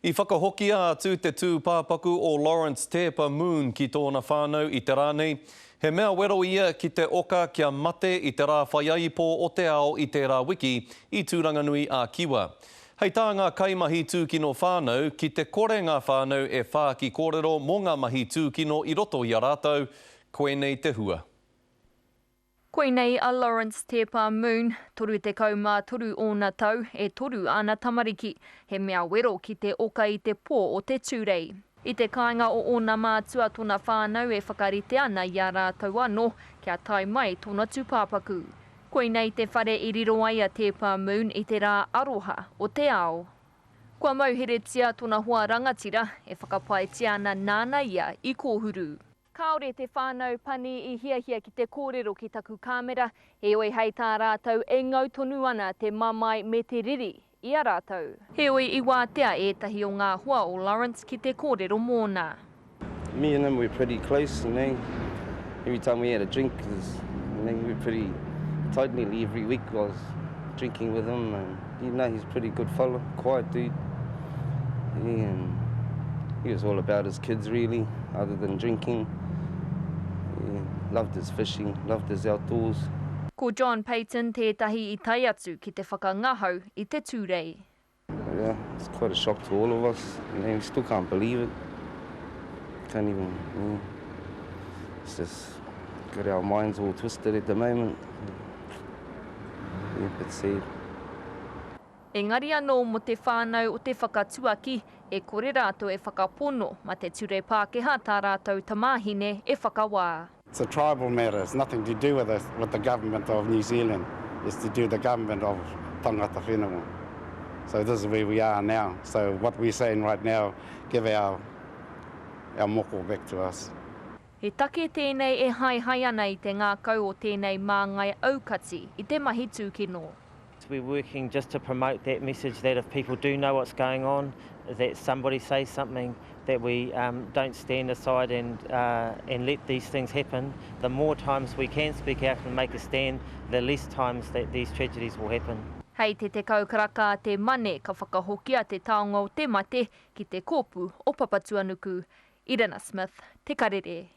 I whakahokia atu te tūpāpaku o Lawrence Teepa Moon ki tōna whānau i te rā nei. He mea wero ia ki te oka kia mate i te rā whaiāipo o te ao i tērā wiki i Tūranganui a Kiwa. Hei tā ngā kaimahi tūkino whānau, ki te kore ngā whānau e whāki kōrero mō ngā mahi tūkino i roto i a rātou, koinei te hua. Koinei a Lawrence Teepa Moon, 33 ōna tau, e toru āna tamariki. He mea wero ki te oka i te pō o te Tūrei. I te kāinga o ōna mātua tōna whānau e whakarite ana i a rātou anō kia tae mai tōna tūpāpaku. Koinei te whare i riro ai a Teepa Moon i te rā aroha o te ao. Kua mauheretia tōna hoa rangatira, e whakapaetia ana nāna ia i kōhuru. Kāore te whānau pani i hiahia ki te kōrero ki taku kāmera, heoi hei tā rātou e ngau tonu ana te mamae me te riri i a rātou. Heoi i wātea ētahi o ngā hoa o Lawrence ki te kōrero mōna. Me and him we're pretty close you know, every time we had a drink you know we're pretty tight nearly every week I was drinking with him and you know he's a pretty good fella, quiet dude yeah and he was all about his kids really other than drinking yeah loved his fishing, loved his outdoors. Ko John Payton tētahi i tae atu ki te whakangahau i te Tūrei. Yeah, it's quite a shock to all of us, you know, we still can't believe it, can't even, yeah, it's just got our minds all twisted at the moment, yeah, a bit sad. Engari anō mō te whānau o te whakatuaki, e kore rātou e whakapono mā te ture Pākehā tā rātou tamāhine e whakawā. It's a tribal matter, it's nothing to do with the, with the government of New Zealand, it's to do with the government of tangata whenua. So this is where we are now, so what we're saying right now, give our, our moko back to us. He take tēnei e haehae ana i te ngākau o tēnei māngai aukati i te mahi tūkino. We're working just to promote that message that if people do know what's going on, that somebody says something, that we um, don't stand aside and, uh, and let these things happen. The more times we can speak out and make a stand, the less times that these tragedies will happen. Hei te 10 karaka te Mane ka whakahokia te taonga o te mate ki te kōpū o Papatuanuku. Irina Smith, Te Karere.